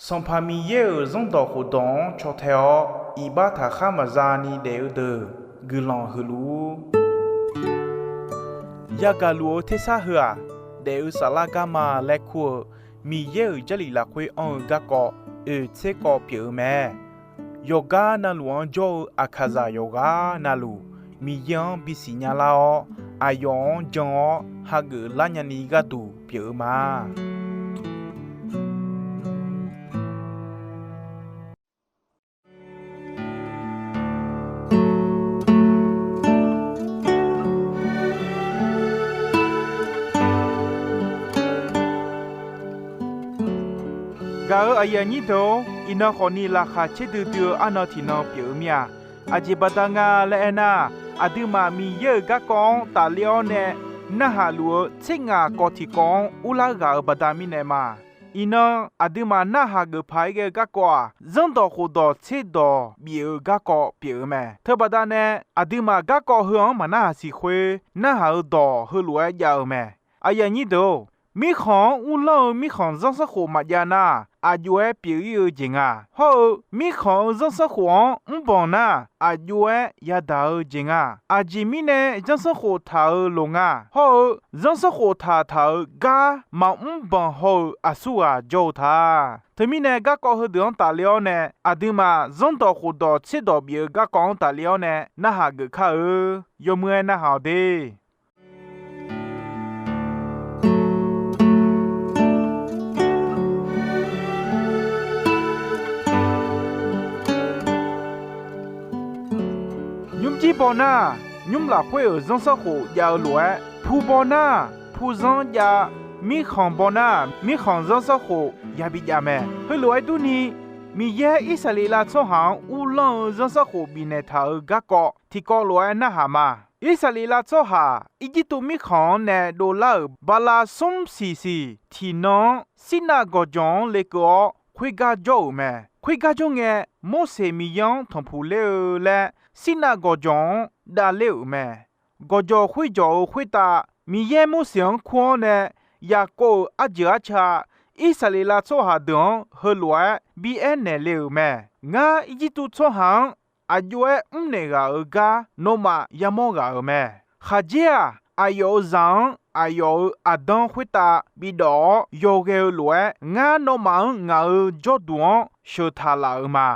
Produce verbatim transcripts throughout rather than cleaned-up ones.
Sanqpaq Miqyaer-euq Zanrdawq khofdawq-anr caw tae-awr, iqbax taqkhar maqza ni daef-eu deuq guiqlanq huiq luf-ur. Yagaq luf-eu tersar heu-aq, daef-eu saflar garma laer kur-eu Miqyaer-euq Jarlif lafkhoer anr-eu garkawv oeq tser kawv pyeuf-eu mae. Yawqgar navluf-anr jawr-eu Aqkaqzaq yawqghaq navluf, Miqyaer-anr bisiq nya lar-awr, aqyawf-anr jan-awr hageuf lar nyani gharduq pyeuf-eu ma. Gaq-euq aqyuif aqnyir deuq-or, iqnan khawfni laqkhaq caerdui dui-eu arnan tiqnan pyeuf-eu mir-a. Aqjeq baqda nga laer aernar, aqduimaf Miqyaer-euq garkawv-anr tafler-awr nae narhaq luf-eu tser ngaq kawv tiqkawv-anr urlar ghaq-euq baqda mirnae ma. Iqnan aqduimaf narhaq geuf paq-aer ghae-eu garkawv-aq, Zanrdawq khofdawq tserdawq bif-euq garkawv pyeuf-eu mae. Teubaqda nae aqduimaf garkawv heu-anr maqnarhaq siq khoer, narhaq-eu dawq heulof-aer jav-eu mae. Aqyuif aqnyir deuq-or, mirkhanq-anr uvlanr-eu mirkhanq zanrsanrkhof maqjav nar, aq jov-aer pyeuf-ir-eu jeq nga. Hawr-eu mirkhanq-eu zanrsanrkhof-anr mrbanq nar, aq jov-aer yadaq-eu jeq nga. Aqjeq mirnae zanrsanrkhof taq-euq loq nga. Hawr-eu zanrsanrkhof taq taq-euq gar maqmr banq haw-euq aqsurghaq jawr-eu ta. Teumirnae garkawv heudeuq-anr tafler-awr nae, aqduimaf Zanrdawq khofdawq tserdawq bif-euq garkawv-anr tafler-awr nae narhaq geuf kar-eu. Yawmuiq-aer narhaq-awq de. Nymrjir baw nar, nymr lafkhoer-euq zanrsanrkhof jav-eu lof-aer, pu baw nar, pu zanr jav, mirkhanq baw nar, mirkhanq zanrsanrkhof yabi jav mae. Heulof-aer durni, Miqyaer Irsaqleqlav tsawrhaq-anr uvlanr-eu zanrsanrkhof bifnaeq taq-euq garkawv tiqkawv lof-aer narhaq ma. Irsaqleqlav tsawrhaq Irjirtuv mirkhanq-anr nae dovlar-euq bala smr siq siq tiqnan-anr, Sirnav gawqjawq-anr lekeuv-awr khoergar jawr-euq mae. Khoergar jawr ngae, Morseq Miqyaer-anr tanqpuq ler-eu laer Sirnav gawqjawq-anr davler-euq mae. Gawqjawq khoerjawq-euq khoertav Miqyaer Morseq-anr kur-awr nae, Yaqkov-euq arjeuq arca Irsaqleqlav tsawrhaq deuq-anr heulof-aer bi aernaeq le-euq mae. Ngar Irjirtuv tsawrhaq-anr aq jov-aer mrnaeq ghaq-euq gar nawmaf yamawr ghaq-euq mae. Khaqdzer-aq, aqyawf-euq zaq-anr aqyawf-euq aqdanr khoertav bidawq-awr yawghae-eu lof-aer, ngar nawmaf-anr ngaq-euq jawrduq-anr sheuq taq laf-euq ma.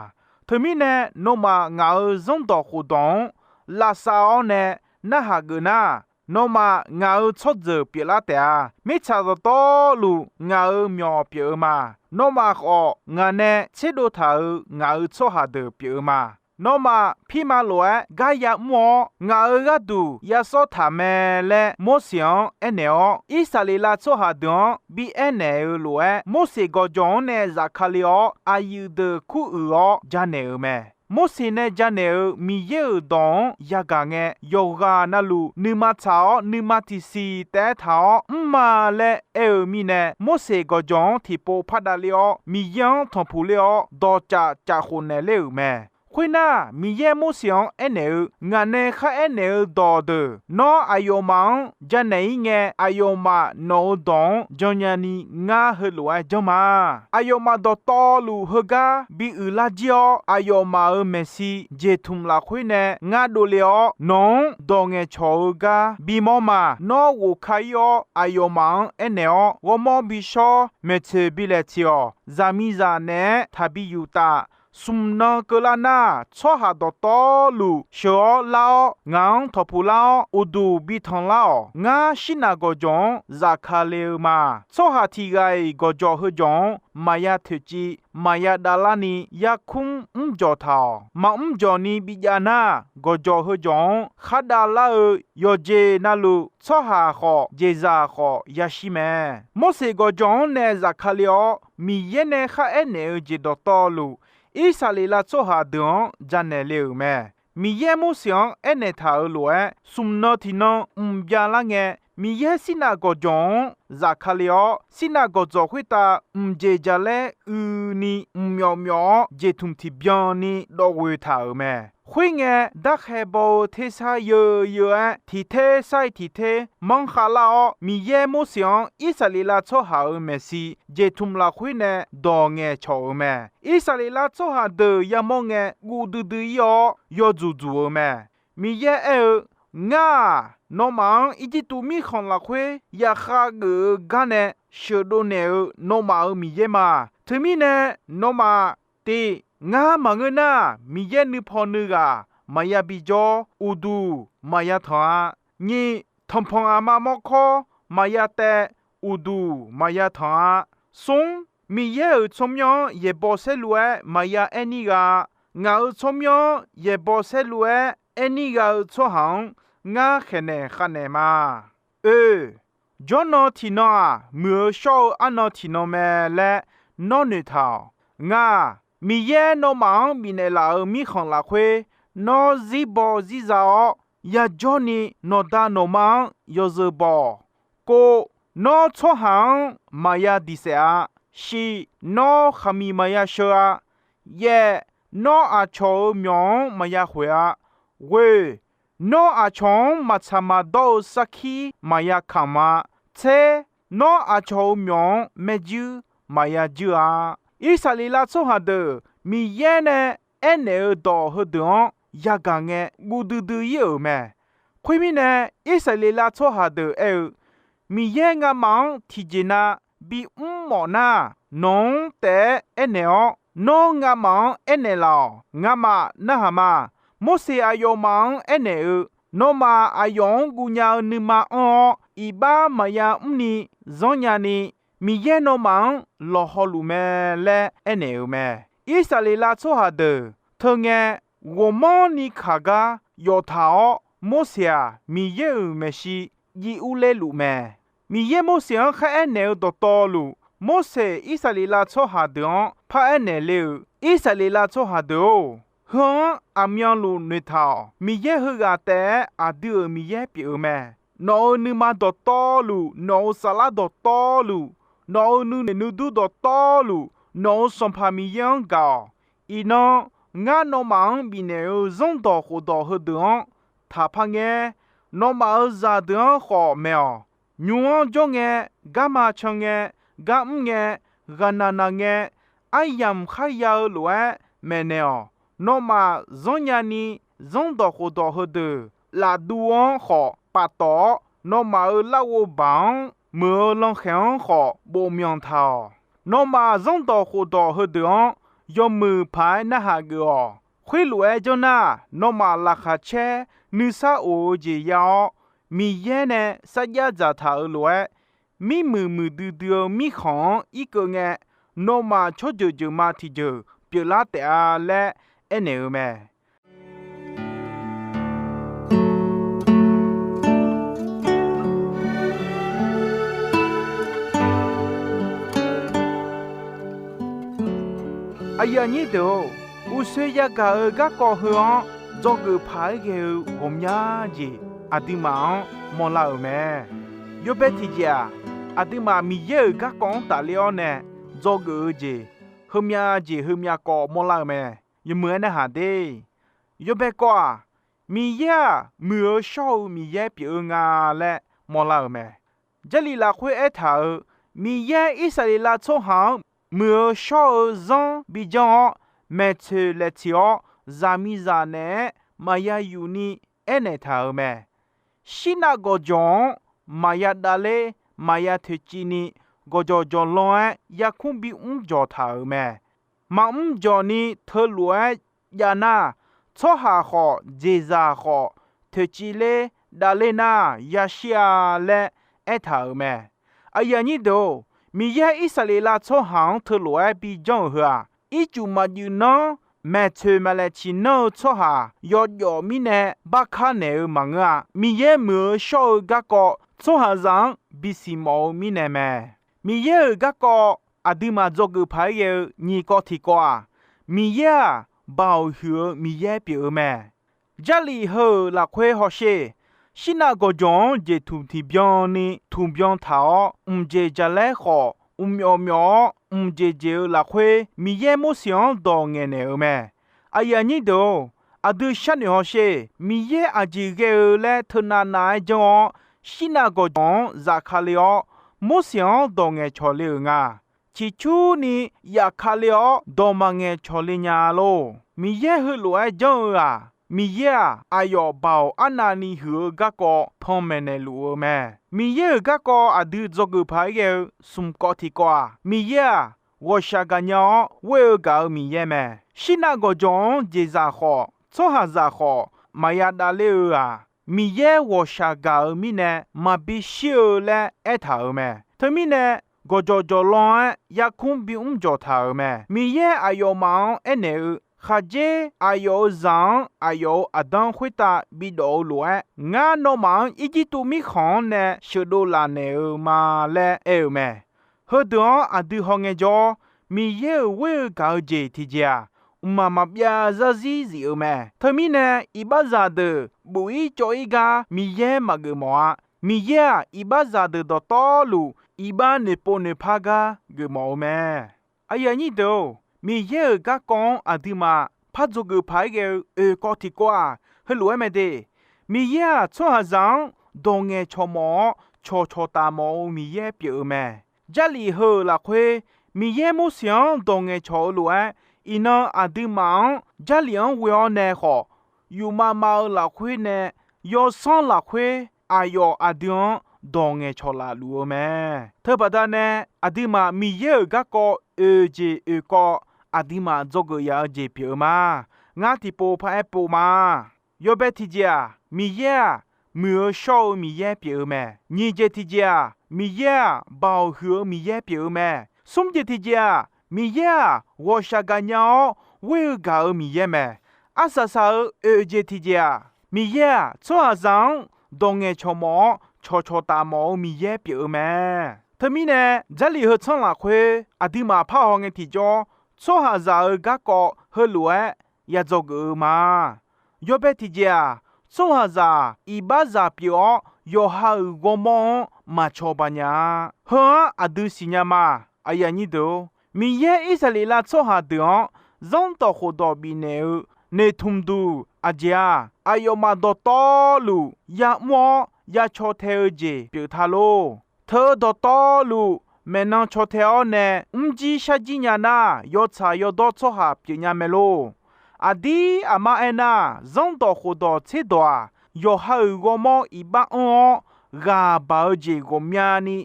Teumirnae, nawmaf ngaq-euq zanrdawq khofdawq-anr lavsav-awr nae narhaq geuf nar, nawmaf ngaq-euq tsawrjeuq pyeuflar taef-a. Mirtsaq dawqtawvluf ngaq-euq myawq pyeuf-eu ma. Nawmaf khawf, ngaq nae tserdov taq-euq ngaq-euq tsawrhaq deuq pyeuf-eu ma. Nawmaf pirma lof-aer gar ya'mr-awr, ngaq-euq gharduq yasawr taq mae laer Morseq-anr aernaeq-awr, Irsaqleqlav tsawrhaq deuq-anr bi aernaeq-eu lof-aer, Morseq gawqjawq-anr nae zafkale-awr, aqyuif deuq kuruiq-awr janaeq-euq mae. Morseq nae janaeq-euq Miqyaer-euq dawq-anr yagaq ngae, yawqghaq navluf nuima tsaq-awr, nuima tiqsiq taef-aer taq-awr mr ma laer aer-eu mirnae, Morseq gawqjawq-anr tiqpov par davler-awr, Miqyaer-anr tanqpuq ler-awr, dawqcaf caf khof naeq ler-euq mae. Khoernar, Miqyaer Morseq-anr aernaeq-eu, Ngaq nae kharaer naeq-eu dawqdeuq nawr aqyawfmaf-anr janaeq-ir ngae, aqyawfmaf nawq-euq dawq-anr jan nyani ngar heulof-aer janr ma. Aqyawfmaf dawqtawvluf heugar bi uiqlar jir-awr, aqyawfmaf-euq maeqshi jeqtmq lafkhoer nae ngar dovle-awr, nawq-anr dawq ngaeqcawq-eu gar bimawr ma. Nawr ghof ka-ir-awr, aqyawfmaf-anr aernaeq-awr, ghawrmawr bishawr, maeqtsoeq bilaeq tsoeq-awq. Zaqmiqzaq naeq-aer taqbi yuf taf. Smq nan keuvlar nar, tsawrhaq dawqtawvluf sheuq-awr lar-awr, ngaq-anr tanqpuq lar-awr, uqduq bi tanq lar-awq. Ngar Sirnav gawqjawq-anr zafkale-eu ma. Tsawrhaq tiq ghaq-iq gawqjawq heujawq-anr maqya toeqciv, maqya davlarni yarkmr mrjawq taq-awq. Maqmr jawq ni bijav nar, gawqjawq heujawq-anr khar davlar-eu yawqjeq navluf, tsawrhaq khawf, jeqzaq khawf yashir mae. Morseq gawqjawq-anr nae zafkale-awr, Miqyaer nae kharaer naeq-eu jeq dawqtawvluf, Irsaqleqlav tsawrhaq deuq-anr janaeq le-euq mae. Miqyaer Morseq-anr aernaeq taq-euq lof-aer, smq nan tiqnan mq byalar ngae, Miqyaer Sirnav gawqjawq-anr zafkale-awr, Sirnav gawqjawq khoertav mqjeq jaqlaer uini mqmyawf myawf-awr, jeqtmq tiqbyan ni dawv ghoe taq-euq mae. Khoerngae, darkhae baw-eu tersar yeu yeu-aer, tiq ter sar-iq tiq ter manr khavlar-awr, Miqyaer Morseq-anr Irsaqleqlav tsawrhaq-euq maeqshi jeqtmq lafkhoer nae dawq ngaeqcawq-euq mae. Irsaqleqlav tsawrhaq deuq yamawr ngae, guv duidui ir-awr, yawdzuq dzuq-eu mae. Miqyaer aer-eu, Ngar-aq, nawmaf-anr Irjirtuv mirkhanq lafkhoer yaqkhav geuf-eu gar nae sheuqdov naeq-eu nawmaf-euq Miqyaer ma. Teumirnae, nawmaf, tiq, ngar maqngeur nar, miqyaer nuipaw nuighaq maqya bijawr, uqduq maqya tanq-a. Nyiq, tanqpanq aqma mawrkawr maqya taev, uqduq maqya tanq-a. Smr, Miqyaer-euq tsawrmyanr-anr yaeqbawq saerlu-aer maqya aer nir gha-a. Ngaq-euq tsawrmyanr-anr yaeqbawq saerlu-aer aer nir gha-eu tsawrhaq-anr ngar khaeqnaeq khavnaeq ma. Oe, jawrnan tiqnan-aq, muiq-eu shawr-eu arnan tiqnan mae laer nawr noeqtaq-awq. Ngaq, Miqyaer nawmaf-anr bifnaeq laf-euq mirkhanq lafkhoer nawr zirbaw zirza-awr, yajawrni nawqda nawqma-anr yawzeu baw-awq. Kov, nawr tsawrhaq-anr maqya diq saef-a. Shiq, nawr khaqmiq maqya sheu-a. Yaev, nawr aqcawq-euq myawq-anr maqya khoeq-a. Ghoeq, nawr aqcawq-anr maqtsaq maqdawr-eu sarkir maqya kamq-a. Tser, nawr aqcawq-euq myawq-anr maerjuir maqya juir-a. Irsaqleqlav tsawrhaq deuq Miqyaer nae aernaeq-eu dawq heudeuq-anr yagaq ngae guv duidui ir-euq mae. Khoermirnae, Irsaqleqlav tsawrhaq deuq aer-eu, Miqyaer ngamaf-anr tiqjeq na bimr mawf nar, nawq-anr taef-aer aernaeq-awr, nawr ngamaf-anr aernaeq laf-awq. Ngamaf narhaq ma. Morseq aqyawfmaf-anr aernaeq-eu, Nawmaf aqyawf-anr guvnya-eu nuima anr-awr, iqbax maqya mrni zanrnya ni, Miqyaer nawmaf-anr lawqhaw luf mae laer aernaeq-euq mae. Irsaqleqlav tsawrhaq deuq teu ngae, ghawqmanrni kaq gar yawf taq-awr, Morseq-aq, Miqyaer-euq maeqshi jiv urler luf mae. Miqyaer Morseq-anr kharaer naeq-eu dawqtawvluf, Morseq Irsaqleqlav tsawrhaq deuq-anr paraer naeq le-euq, Irsaqleqlav tsawrhaq deuq-or, heu-anr aqmyanluf noeqtaq-awq. Miqyaer heughaq taef-aer aqdui-euq Miqyaer pyeuf-eu mae. Nawq-euq nuima dawqtawvluf, nawq-euq saflar dawqtawvluf, nawq-euq nuinoeq nuidur dawqtawvluf, nawq-euq Sanqpaq Miqyaer-anr gaq-awq. Iqnan, ngar nawmaf-anr bifnaeq-euq zanrdawq khofdawq heudeuq-anr taqpar ngaer. Nawmaf-euq zaqdeuq-anr khawf maeq-awq. Nymq-anr jawr ngae, garma can ngae, gar mr ngae, ghaqnaq naq ngae, aryamq kharya-eu lof-aer maeqnaeq-awq. Nawmaf zanrnya ni, zanrdawq khofdawq heudeuq lafduv-anr khawf paftawf-awr, nawmaf-euq larghov baq-anr muiq-eu lankhaeq-anr khawf bofmyanq taq-awq. Nawmaf zanrdawq khofdawq heudeuq-anr yawmuiq paq-aer narhaq geuf-awq. Khoerlof-aer janr-nar, nawmaf laqkhaq caer nuisar of-eu jeq ya-awr, Miqyaer nae sarjax dzaqtaq-euq lof-aer, mirmuiq muiqdui dui-eu mirkhanq-anr irkeuv ngae, nawmaf tsawrjeuq jeuqma tiqjeuq pyeuflar taef-a laer aernaeq-eu mae. Aqyuif aqnyir deuq-or, uqshoe yagaq-euq garkawv heu-anr dzawgeuf paq-aer ghae-eu ghawqmya jeq aqduimaf-anr mawrlar-euq mae. Yawbae tiqjeq-aq, aqduimaf Miqyaer-euq garkawv-anr tafler-awr nae dzawgeuf-eu jeq, heumya jeq heumya kawv mawrlar-euq mae. Yawmuiq-aer narhaq de. Yawbae kawv-aq, Miqyaer-aq, muiq-eu shawr-eu Miqyaer pyeuf-eu nga laer mawrlar-euq mae. Jarlif lafkhoer aertaq-euq, Miqyaer Irsaqleqlav tsawrhaq-anr muiq-eu shawr-eu zanr bijanr-awr, maeqtsoeq laeq tsiq-awr, zaqmiqzaq naeq-aer maqya yufni aernaeq taq-euq mae. Shirnav gawqjawq-anr maqya davler, maqya toeqciv ni, gawqjawq jawqlan-aer yarkmr bimr jawq taq-euq mae. Maqmr jawq ni teulof-aer jav nar, tsawrhaq khawf, jeqzaq khawf, toeqciv ler davler nar yashir-a laer aertaq-euq mae. Aqyuif aqnyir deuq-or, Miqyaer Irsaqleqlav tsawrhaq-anr teulof-aer bijanr-euq heu-aq, ircuf maqjuif nanr, maeqtsoeq maqlaeq ciq nanr-eu tsawrhaq yawjawf mirnae barkar naeq-eu maqngeur-a. Miqyaer muiq-eu shawr-eu garkawv tsawrhaqzaq-anr bisiq mawf-eu mirnae mae. Miqyaer-euq garkawv aqduimaf dzawgeuf paq-aer ghae-eu nyiq kawv tiq kawv-aq, Miqyaer-aq, Baoq huiq-eu Miqyaer pyeuf-eu mae. Jarlif heu-euq lafkhoer hawsher. Shirnav gawqjawq-anr jeqtmq tiqbyan ni tmqbyan taq-awr, mqjeq jaqlaer khawf, mqmyawf myawf-awr mqjeq jeq-eu lafkhoer Miqyaer Morseq-anr dawq ngaeqnaeq-euq mae. Aqyuif aqnyir deuq-or, aqdui sharnoeq hawsher. Miqyaer aqjeq ghae-eu laer teunav nav-aer janr-awr, Shirnav gawqjawq-anr zafkale-awr, Morseq-anr dawq ngaeqcawq le-euq nga. Ciqcurni yafkale-awr dawq maqngaeq cawq le nya lor. Miqyaer heulof-aer janr-eu-aq, Miqyaer-aq, aqyawf baoq arnavni huiq-eu garkawv panmaeq naeqluf-eu mae. Miqyaer-euq garkawv aqdui dzawgeuf paq-aer ghae-eu smq kawv tiqkawv-aq, Miqyaer-aq, ghawqshaq gaqnya-awr ghoer-eu gaq-eu Miqyaer mae. Shirnav gawqjawq-anr jeqzaq khawf, tsawrhaqzaq khawf, maqya davler-eu-aq, Miqyaer ghawqshaq gaq-euq mirnae maqbi shir-eu laer aertaq-euq mae. Teumirnae, gawqjawq jawqlan-aer yarkmr bimr jawq taq-euq mae. Miqyaer aqyawfmaf-anr aernaeq-eu, Khaqdzer aqyawf-euq zaq-anr aqyawf-euq aqdanr khoertav bidawf-eu lof-aer, ngar nawmaf-anr Irjirtuv mirkhanq-anr nae sheuqdov laf naeq-eu ma laer aer-eu mae. Heudeuq-anr aqdui hawngae jawr, Miqyaer-euq ghoer-eu gaq-eu jeq tiqjeq-aq, mqmaq maqbyav zarzir zif-eu mae. Teumirnae, iqbaxzaq deuq buf-ir cawv-ir gar Miqyaer maqgeuf mawf-a. Miqyaer-aq, iqbaxzaq deuq dawqtawvluf iqbax noeqpov noeqpar gar geufmawf-eu mae. Aqyuif aqnyir deuq-or, Miqyaer-euq garkawv-anr aqduimaf par dzawgeuf paq-aer ghae-eu oeq kawv tiqkawv-aq, heulof-aer mae de. Miqyaer-aq, tsawrhaqzaq-anr dawq ngaeqcawq mawf-awr, cawqcawq taf mawf-eu Miqyaer pyeuf-eu mae. Jarlif heu-euq lafkhoer, Miqyaer Morseq-anr dawq ngaeqcawq-eu lof-aer, iqnan aqduimaf-anr Jarlif-anr ghoe-awr nae khawf, yufmav mav-eu lafkhoer nae yawsanr lafkhoer aqyawf aqdui-anr dawq ngaeqcawq laf luf-eu mae. Teubaqda nae aqduimaf Miqyaer-euq garkawv oeq jeq oeq kawv aqduimaf dzawgeuf yaf-eu jeq pyeuf-eu ma. Ngar tiqpov paraer pov ma. Yawbae tiqjeq-aq, Miqyaer-aq, muiq-eu shawr-eu Miqyaer pyeuf-eu mae. Nyiq jeq tiqjeq-aq, Miqyaer-aq, baoq huiq-eu Miqyaer pyeuf-eu mae. Smr jeq tiqjeq-aq, Miqyaer-aq, ghawqshaq gaqnya-awr ghoer-eu gaq-eu Miqyaer mae. Arsaq saq-eu oeq jeq tiqjeq-aq, Miqyaer-aq, tsawrhaqzaq-anr dawq ngaeqcawq mawf-awr, cawqcawq taf mawf-eu Miqyaer pyeuf-eu mae. Teumirnae, Jarlif heu tsanr lafkhoer aqduimaf parhaw ngae tiqjawr, tsawrhaqzaq-euq garkawv heulof-aer ya dzawgeuf-eu ma. Yawbae tiqjeq-aq, tsawrhaqzaq iqbaxzaq pyeuf-awr, yawqha-euq ghawrmawr-anr maqcawba nya-a. Heu-anr aqdui siqnya ma. Miqyaer Irsaqleqlav tsawrhaq deuq-anr zanrdawq khofdawq bifnaeq-eu noeqtmq duq aqjeq-aq, aqyawfmaf dawqtawvluf ya'mr-awr ya caw tae-eu jeq pyeuf ta lor. Teu-eu dawqtawvluf maeqnan caw tae-awr nae mrjir sharjir nya nar, yawtsaq yawdawr tsawrhaq pyeufnya mae lor. Aqdir aqmar aernar, zanrdawq khofdawq tserdawq-aq, yawqha-euq ghawrmawr iqbax anr-awr, ghaq baq-eu jeq ghawqmyani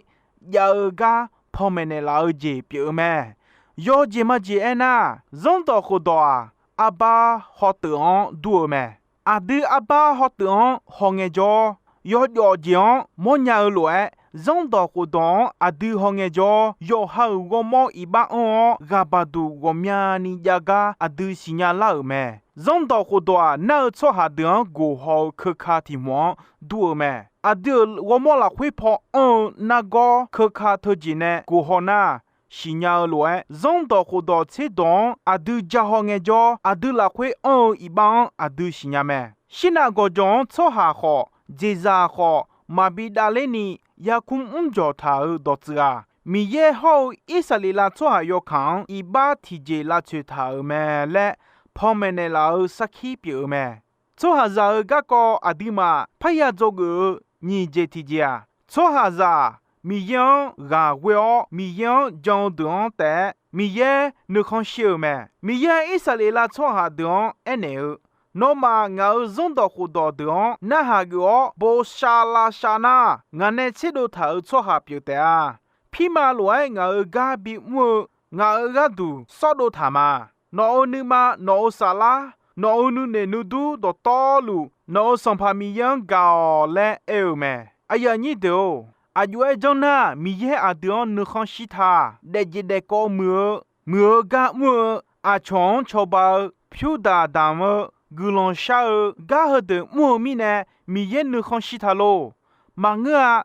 jav-eu gar panmaeq naeqlaf-eu jeq pyeuf-eu mae. Yawjeq majeq aernar, zanrdawq khofdawq-aq, arbar hawteuq-anr dur-eu mae. Aqdui arbar hawteuq-anr hawngae jawr, yawjawf jeq-anr mawrnya-eu lof-aer, zanrdawq khofdawq-anr aqdui hawngae jawr, yawqha-euq ghawrmawr iqbax anr-awr ghaq baq duq ghawqmyani jav gar aqdui siqnya lar-euq mae. Zanrdawq khofdawq-aq, nar-eu tsawrhaq deuq-anr gof haw-eu keuka tiqhmq-anr dur-eu mae. Aqdui-euq ghawrmawr lafkhoer paw anr-eu nargawr keuka teujeq nae gof haw nar, siqnya-eu lof-aer, zanrdawq khofdawq tserdawq-anr aqdui ja hawngae jawr, aqdui lafkhoer anr-eu iqbax-anr aqdui siqnya mae. Shirnav gawqjawq-anr tsawrhaq khawf, jeqzaq khawf, maqbi davler ni yarkmr mrjawq taq-euq dawqtsuif-aq, Miqyaer hawr-eu Irsaqleqlav tsawrhaq yawkaq-anr iqbax tiqjeq lavtsoeq taq-euq mae laer panmaeq naeqlaf-eu sarkir pyeuf-eu mae. Tsawrhaqzaq-euq garkawv aqduimaf parya dzawgeuf-eu nyiq jeq tiqjeq-aq, tsawrhaqzaq Miqyaer-anr ghaq ghoe-awr Miqyaer-anr jan-eu deuq-anr taef-aer Miqyaer nuikhanr shir-eu mae. Miqyaer Irsaqleqlav tsawrhaq deuq-anr aernaeq-eu, Nawmaf ngaq-euq zanrdawq khofdawq deuq-anr narhaq geuf-awr bosav lavsav nar, ngaq nae tserdov taq-euq tsawrhaq pyeuf taef-a. Pirma lof-aer ngaq-euq gar bimr-eu ngaq-euq gharduq sawrdov taq ma. Nawq-euq nuima, nawq-euq saflar, nawq-euq nuinoeq nuidur dawqtawvluf, nawq-euq Sanqpaq Miqyaer-anr gaq-awq laer aer-eu mae. Aqyuif aqnyir deuq-or, aqjox-aer janr nar, Miqyaer aqdui-anr nuikhanr shir ta. Daefjeq daefkawv muiq-eu, muiq-eu gar mr-eu, aqcawq-anr cawba-eu, pyur daq damq-eu, guiqlanq shar-eu gar heudeuq mr-eu mirnae, Miqyaer nuikhanr shir ta lor. Maqngeur-a.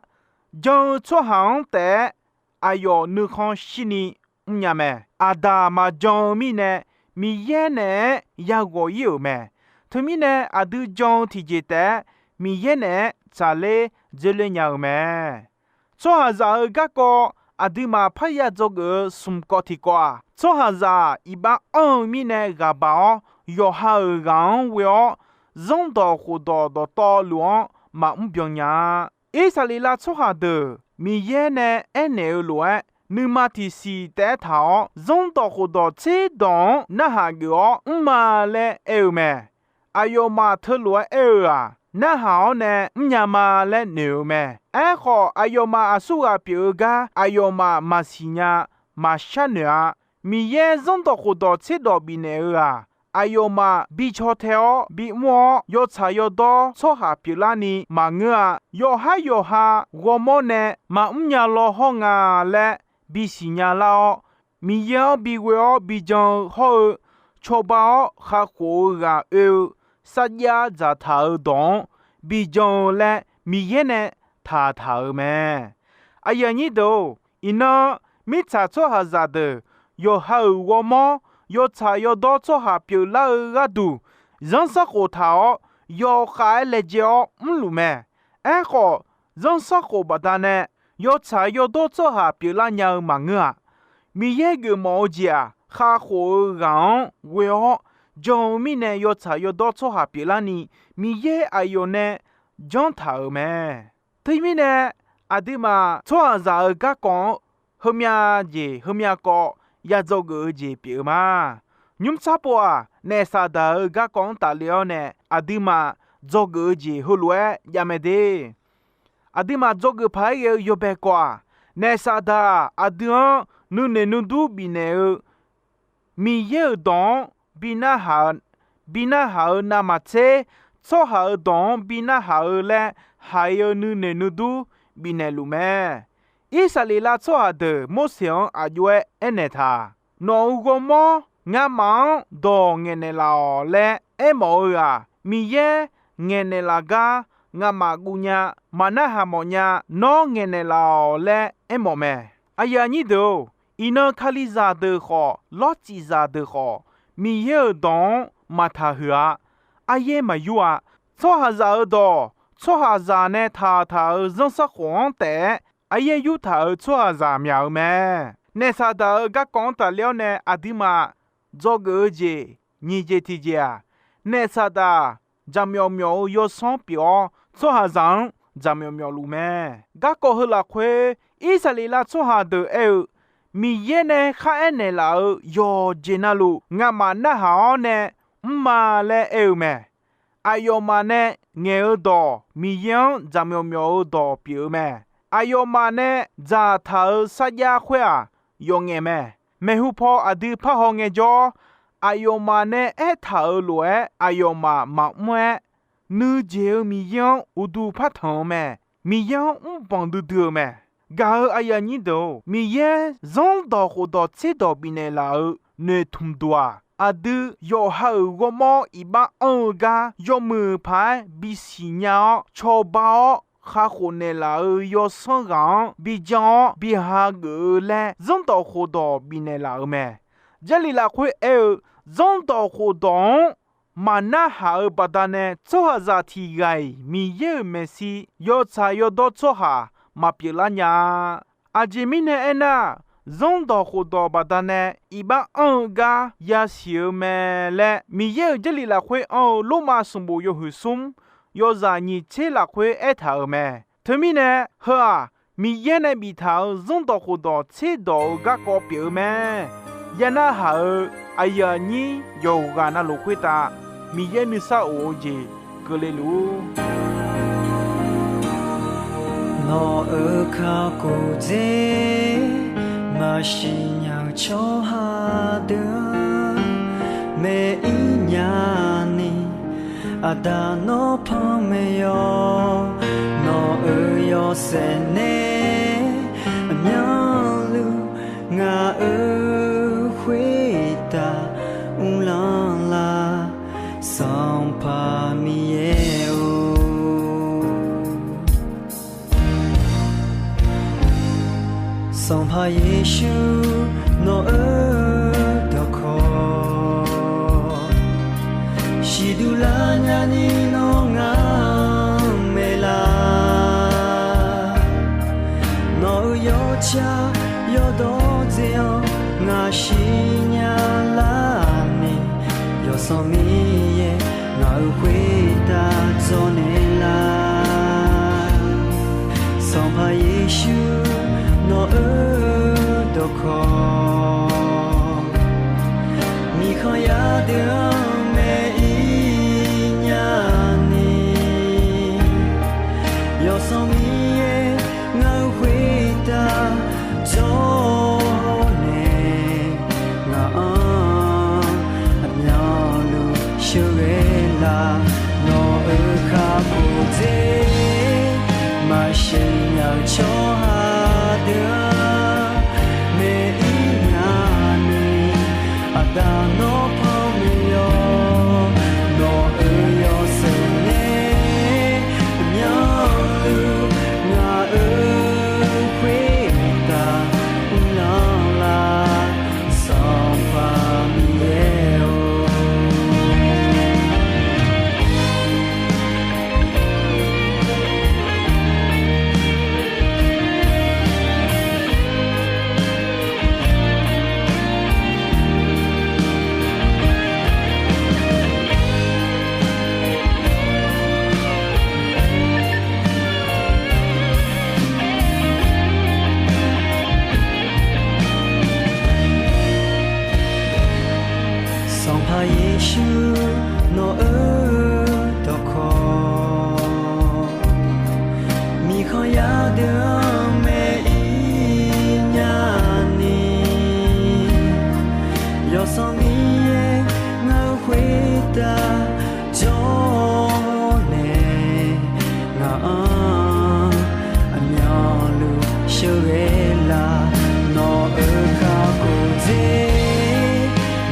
Jan-eu tsawrhaq-anr taef-aer aqyawf nuikhanr shirni mrnya mae. Aqdaq maqjan-eu mirnae, Miqyaer naeq-aer yaghawq ir-euq mae. Teumirnae, aqdui jan-eu tiqjeq taef-aer Miqyaer naeq-aer tsaqler dzoerler nya-eu mae. Tsawrhaqzaq-euq garkawv aqduimaf parya dzawgeuf-eu smq kawv tiqkawv-aq, tsawrhaqzaq-aq iqbax anr-eu mirnae ghaq baq-awr, yawqha-euq ghaq-anr ghoe-awr, zanrdawq khofdawq dawqtawvluf-anr maqmr byan nya-a. Irsaqleqlav tsawrhaq deuq Miqyaer nae aernaeq-eu lof-aer, nuima tiqsiq taef-aer taq-awr, zanrdawq khofdawq tserdawq-anr narhaq geuf-awr mrma laer aer-eu mae. Aqyawfmaf teulof-aer aer-eu-aq, narhaq-awr nae mrnya ma laer noeq-eu mae. Aerkhawf, aqyawfmaf aqsurghaq pyeuf-eu gar aqyawfmaf maqsiq nya, maqshar noeq-a. Miqyaer zanrdawq khofdawq tserdawq bifnaeq-eu-aq, aqyawfmaf bi caw tae-awr bimr-awr, yawtsaq yawdawr tsawrhaq pyeuflarni maqngeur-a. Yawqhar yawqha ghawrmawr nae maqmr nya law hawr nga laer bisiq nya lar-awr, Miqyaer-anr bighoe-awr bijan-eu hawr-eu, cawba-awr kakhof-eu ghaq oe-eu sarjax dzaqtaq-euq dawq-anr bijan-eu laer Miqyaer nae taqtaq-euq mae. Aqyuif aqnyir deuq-or, iqnan mirtsaq tsawrhaqzaq deuq yawqha-euq ghawrmawr, yawtsaq yawdawr tsawrhaq pyeuflar-eu gharduq, zanrsanrkhof taq-awr yawkhav-aer laejae-awr mrluf mae. Aerkhawf, zanrsanrkhof baqdanae yawtsaq yawdawr tsawrhaq pyeuflar nya-eu maqngeur-aq, Miqyaer geufmawf-eu jeq-aq, kakhof-eu ghaq-anr ghoe-awr jan-eu mirnae yawtsaq yawdawr tsawrhaq pyeuflarni, Miqyaer aqyawf nae janr taq-euq mae. Teumirnae, aqduimaf tsawrhaqzaq-euq garkawv-anr heumya jeq heumya kawv ya dzawgeuf-eu jeq pyeuf-eu ma. Nymrsar pov-aq, naef Saqdaq-euq garkawv-anr tafle-awr nae aqduimaf dzawgeuf-eu jeq heulof-aer javmae de. Aqduimaf dzawgeuf paq-aer ghae-eu yawbae kawv-aq, naef Saqdaq-aq, aqdui-anr nuinoeq nuidur bifnaeq-eu Miqyaer-euq dawq-anr bi narhaq-eu, bi narhaq-eu navmaqtser, tsawrhaq-euq dawq-anr bi narhaq-eu laer haiq-eu nuinoeq nuidur bifnaeq luf mae. Irsaqleqlav tsawrhaq deuq Morseq-anr aqjox-aer aernaeq taq, nawq-euq ghawrmawr ngamaf-anr dawq ngaeqnaeq laf-awq laer aermawf-eu-aq, Miqyaer ngaeqnaeq laf gar ngamaf guv nya, maqnarhaq mawf nya, nawr ngaeqnaeq laf-awq laer aermawf mae. Aqyuif aqnyir deuq-or, iqnan Kalizaq deuq khawf, Lawrcifzaq deuq khawf, Miqyaer-euq dawq-anr maqtaq huiq-a. Aryaer maqyur-a. Tsawrhaqzaq-euq dawq, tsawrhaqzaq nae taqtaq-euq zanrsanrkhof-anr taef-aer aryaer yurtaq-euq tsawrhaqzaq myaq-eu mae. Naef Saqdaq-euq garkawv-anr tafle-awr nae aqduimaf dzawgeuf-eu jeq nyiq jeq tiqjeq-aq, naef Saqdaq jaqmyawf myawf-eu yawsanr pyeuf-awr, tsawrhaqzaq-anr jaqmyawf myawf luf mae. Garkawv heu lafkhoer, Irsaqleqlav tsawrhaq deuq aer-eu, Miqyaer nae kharaer naeqlaf-euq yawqjeq navluf ngamaf narhaq-awr nae mrma laer aer-eu mae. Aqyawfmaf nae ngaeq-eu dawq Miqyaer-anr jaqmyawf myawf-eu dawq pyeuf-eu mae. Aqyawfmaf nae dzaqtaq-euq sarjax khoer-aq, yawf ngaef mae. Maeqhu paw aqdui parhaw ngaejawr, aqyawfmaf nae aertaq-euq lof-aer aqyawfmaf maqmr-aer, nuijeq-eu Miqyaer-anr uqduq partanq-eu mae. Miqyaer-anr mrbanq duidui-eu mae. Gaq-euq aqyuif aqnyir deuq-or, Miqyaer zanrdawq khofdawq tserdawq bifnaeq laf-euq noeqtmq duq-aq, aqdui yawqha-euq ghawrmawr iqbax anr-eu gar yawmuiq paq-aer bisiq nya-awr, cawba-awr kakhof naeqlaf-euq yawsanr ghaq-anr bijan-awr bihageuf-eu laer zanrdawq khofdawq bifnaeq laf-euq mae. Jarlif lafkhoer aer-eu, zanrdawq khofdawq-anr maqnarhaq-eu baqdanae tsawrhaqzaq tiq ghaq-iq Miqyaer-euq maeqshi yawtsaq yawdawr tsawrhaq maqpyeuf lar nya-a. Aqjeq mirnae aernar, zanrdawq khofdawq baqdanae iqbax anr-eu gar yasiq-eu mae laer Miqyaer-euq Jarlif lafkhoer anr-eu Lormav sanqbof yawhuiq smr yawzaq nyiq tser lafkhoer aertaq-euq mae. Teumirnae heu-aq, Miqyaer nae biftaq-euq zanrdawq khofdawq tserdawq-euq garkawv pyeuf-eu mae. Yanarhaq-eu aqyuif aqnyir yawqghaq navluf khoertav Miqyaer nuisar of-eu jeq keuvle luf-ur. Nawq-euq kakhof dzer maqsiq nya-eu tsawrhaq deuq-anr maeq-ir nya ni, Aqda nawr panmaeq-awr, nawq-euq yawshaef nae aqmyanluf ngaq-euq khoertav uvlanr lar, Sanqpaq Miqyaer-or. Sanqpaq Yeqsur nawq-euq dawqkawq siqduq lar nyani nawr ngaq-anr Sanqpaq Miqyaer ngaq-euq khoertav dzawrnaeq lar. Sanqpaq Yeqsur nawq-eu dawqkawq, miqkhanq yar deuq-anr maeq-ir nyani, Yawsanr Miqyaer ngaq-euq khoertav dzawrnaeq, ngaq-anr aqmyanluf sheuqghae lar. Nawq-euq kakhof dzer maqsiq nya-eu tsawrhaq deuq-anr maeq-ir nyani, Aqda nawr panmaeq yawq. Nawq-euq yawshaef nae aqmyanluf ngaq-euq khoertav uvlanr lar, Sanqpaq Miqyaer-or. Sanqpaq Yeqsur nawq-eu dawqkawq, miqkhanq yar deuq-anr maeq-ir nyani, Yawsanr Miqyaer ngaq-euq khoertav dzawrnaeq, ngaq-anr aqmyanluf sheuqghae lar. Nawq-euq kakhof dzer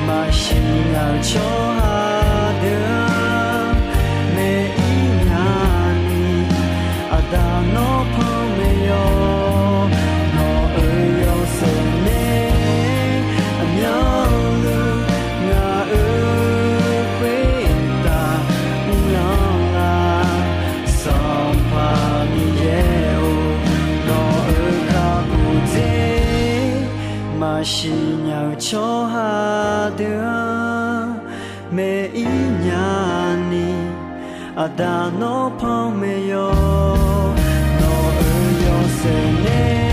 maqsiq nya-eu tsawrhaq deuq-anr maeq-ir nyani, Aqda nawr panmaeq yawq. Nawq-euq yawshaef nae aqmyanluf ngaq-euq khoertav uvlanr lar, Sanqpaq Miqyaer-or. Nawq-euq kakhof dzer maqsiq nya-eu tsawrhaq deuq-anr maeq-ir nyani, Aqda nawr panmaeq yawq. Nawq-euq yawshaef nae